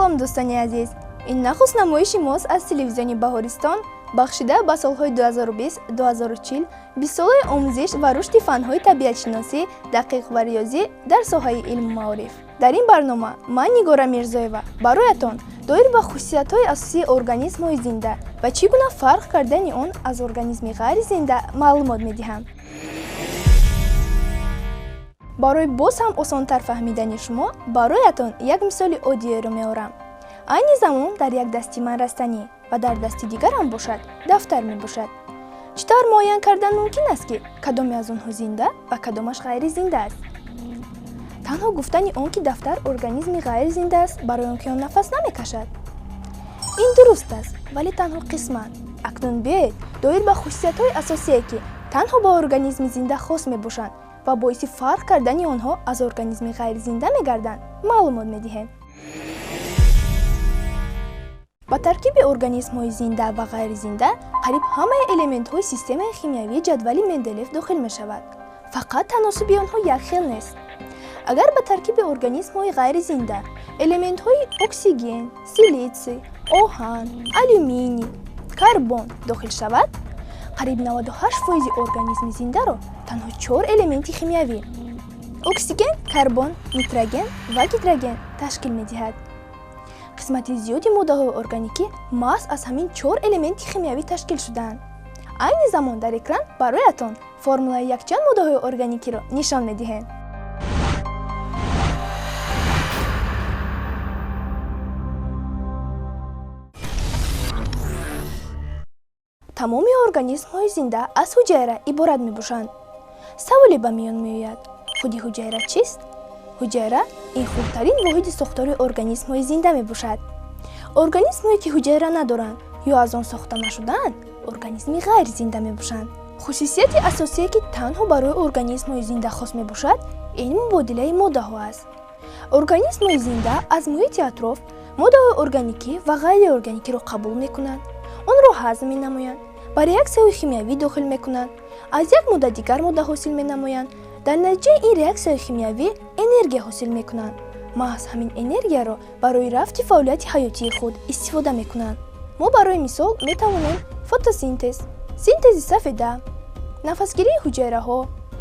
Салом, дӯстони азиз! Ин нахуст намоиши мост аз телевизиони Баҳористон, бахшида ба солҳои 2020-2040, бистсолаи омӯзиш ва рушди фанҳои табиатшиносӣ, дақиқ ва риёзӣ дар соҳаи илму маориф. Дар ин барнома ман, Нигора Мирзоева, бароятон доир ба хусусиятҳои асосии организмҳои зинда ва чӣ гуна фарқ кардани он аз организми ғайризинда маълумот медиҳам. Барои боз ҳам осонтар фаҳмидани шумо бароятон як мисоли оддиеро меорам. Айни замон дар як дасти ман растанӣ ва дар дасти дигарам бошад дафтар мебошад. Чӣ тавр муайян кардан мумкин аст, ки кадоме аз онҳо зинда ва кадомаш ғайризинда аст? Танҳо гуфтани он ки дафтар организми ғайризинда аст, барои он ки он нафас намекашад. Ин дуруст аст, вале танҳо қисман. Акнун биёед доир ба хусусиятҳои асосие, ки танҳо ба организми зинда хос мебошанд ва боиси фарқ кардани онҳо аз организми ғайризинда мегарданд, маълумот медиҳем. Ба таркиби организмҳои зинда ва ғайризинда қариб ҳамаи элементҳои системаи химиявии ҷадвали Менделеев дохил мешавад. Фақат таносуби онҳо як хел нест. Агар ба таркиби организмҳои ғайризинда элементҳои оксиген, силитсий, оҳан, алюминий, карбон дохил шавад, қариб 98 фоизи организми зиндаро танҳо чор элементи химиявӣ оксиген, карбон, нитроген ва гидроген ташкил медиҳад. Қисмати зиёди моддаҳои органикӣ маҳз аз ҳамин чор элементи химиявӣ ташкил шудаанд. Айни замон дар экран бароятон формулаи якчанд моддаҳои органикиро нишон медиҳем. Тамоми организмҳои зинда аз ҳуҷайра иборат мебошанд. Саволе ба миён меояд: худи ҳуҷайра чист? Ҳуҷайра ин хурдтарин воҳиди сохтори организмҳои зинда мебошад. Организмҳое, ки ҳуҷайра надоранд ё аз он сохта нашудаанд, организми ғайризинда мебошанд. Хусусияти асосие, ки танҳо барои организмҳои зинда хос мебошад, ин мубодилаи моддаҳо аст. Организмҳои зинда аз муҳити атроф моддаҳои органикӣ ва ғайриорганикиро қабул мекунанд, онро ҳазм менамоянд, ба реаксияҳои химиявӣ дохил мекунанд, аз як модда дигар модда ҳосил менамоянд. Дар натиҷаи ин реаксияҳои химиявӣ энергия ҳосил мекунанд. Маҳз ҳамин энергияро барои рафти фаъолияти ҳаётии худ истифода мекунанд. Мо барои мисол метавонем фотосинтез, синтези сафеда, нафасгирии ҳуҷайраҳо,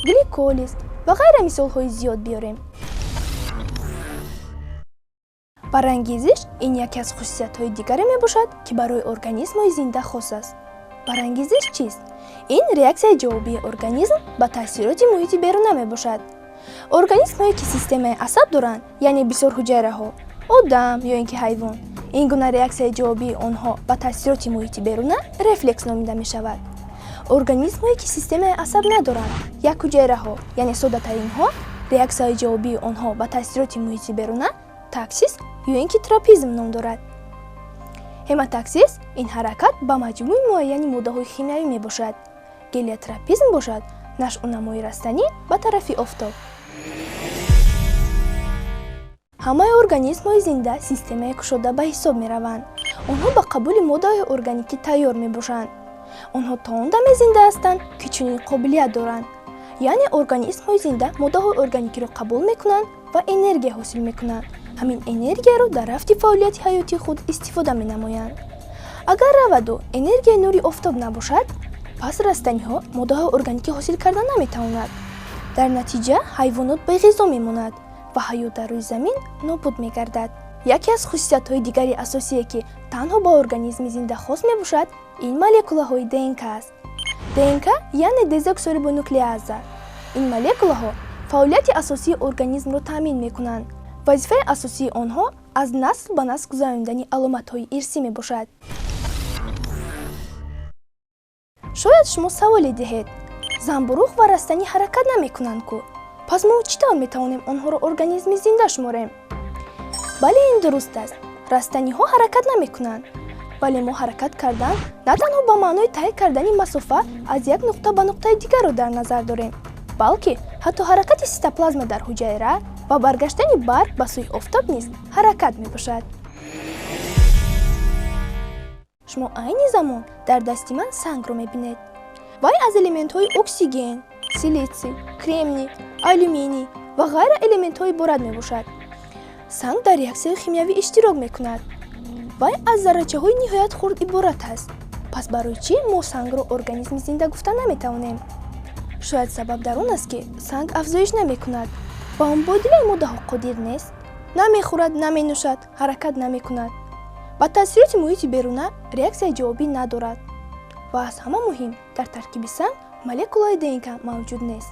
гликолиз ва ғайра мисолҳои зиёд биёрем. Барангезиш ин яке аз хусусиятҳои дигаре мебошад, ки барои организмҳои зинда хос аст. Барангезиш чист? Ин реаксияи ҷавобии организм ба таъсироти муҳити беруна мебошад. Организмҳое, ки системаи асаб доранд, яъне бисёрҳуҷайраҳо, одам ё ин ки ҳайвон, ин гуна реаксияи ҷавобии онҳо ба таъсироти муҳити беруна рефлекс номида мешавад. Организмҳое, ки системаи асаб надоранд, якҳуҷайраҳо, яъне соддатаринҳо, реаксияи ҷавобии онҳо ба таъсироти муҳити беруна таксис ё ин ки тропизм ном дорад. Хемотаксис ин ҳаракат ба маҷмӯи муайяни моддаҳои химиявӣ мебошад. Гелиотропизм бошад нашъунамои растанӣ ба тарафи офтоб. Ҳамаи организмҳои зинда системаи кушода ба ҳисоб мераванд. Онҳо ба қабули моддаҳои органикӣ тайёр мебошанд. Онҳо то он даме зинда ҳастанд, ки чунин қобилият доранд, яъне организмҳои зинда моддаҳои органикиро қабул мекунанд ва энергия ҳосил мекунанд. Ҳамин энергияро дар рафти фаъолияти ҳаётии худ истифода менамоянд. Агар раваду энергияи нури офтоб набошад, пас растаниҳо моддаҳои органикӣ ҳосил карда наметавонад. Дар натиҷа ҳайвонот беғизо мемонад ва ҳаёт дар рӯи замин нобуд мегардад. Яке аз хусусиятҳои дигари асосие, ки танҳо ба организми зинда хос мебошад, ин молекулаҳои ДНК аст. ДНК, яъне дезоксирибонуклеаза. Ин молекулаҳо фаъолияти асосии организмро таъмин мекунанд. Вазифаи асосии онҳо аз насл ба насл гузарондани аломатҳои ирсӣ мебошад. Шояд шумо саволе диҳед: занбуруғ ва растанӣ ҳаракат намекунанд ку, пас мо чӣ тавр метавонем онҳоро организми зинда шуморем? Бале, ин дуруст аст, растаниҳо ҳаракат намекунанд, вале мо ҳаракат кардан на танҳо ба маънои тай кардани масофа аз як нуқта ба нуқтаи дигарро дар назар дорем, балки ҳатто ҳаракати ситоплазма дар ҳуҷайра ва баргаштани барг ба сӯи офтоб низ ҳаракат мебошад. Шумо айни замон дар дасти ман сангро мебинед. Вай аз элементҳои оксиген, силитсий, кремний, алюминий ва ғайра элементҳо иборат мебошад. Санг дар реаксияи химиявӣ иштирок мекунад. Вай аз заррачаҳои ниҳоят хурд иборат аст. Пас барои чӣ мо сангро организми зинда гуфта наметавонем? Шояд сабаб дар он аст, ки санг афзоиш намекунад, ба мубодилаи моддаҳо қодир нест, намехӯрад, наменӯшад, ҳаракат намекунад, ба таъсироти муҳити беруна реаксияи ҷавобӣ надорад ва аз ҳама муҳим, дар таркиби санг молекулаи ДНК мавҷуд нест.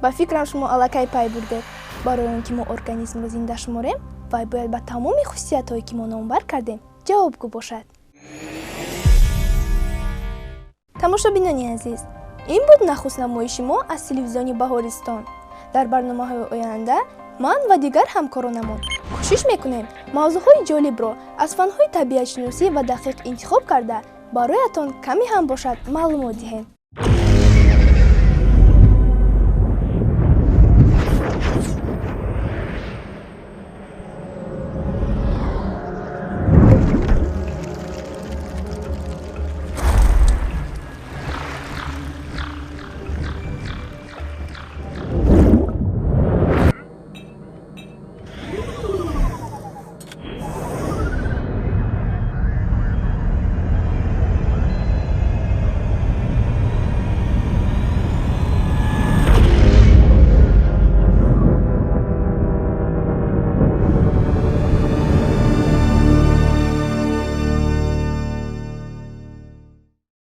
Ба фикрам, шумо аллакай пай бурдед. Барои он ки мо организмро зинда шуморем, вай бояд ба тамоми хусусиятҳое, ки мо номбар кардем, ҷавобгӯ бошад. Тамошобинони азиз, ин буд нахуст намоиши мо аз телевизиони Баҳористон. Дар барномаҳои оянда ман ва дигар ҳамкоронамон кӯшиш мекунем мавзӯъҳои ҷолибро аз фанҳои табиатшиносӣ ва дақиқ интихоб карда, бароятон каме ҳам бошад маълумот диҳем.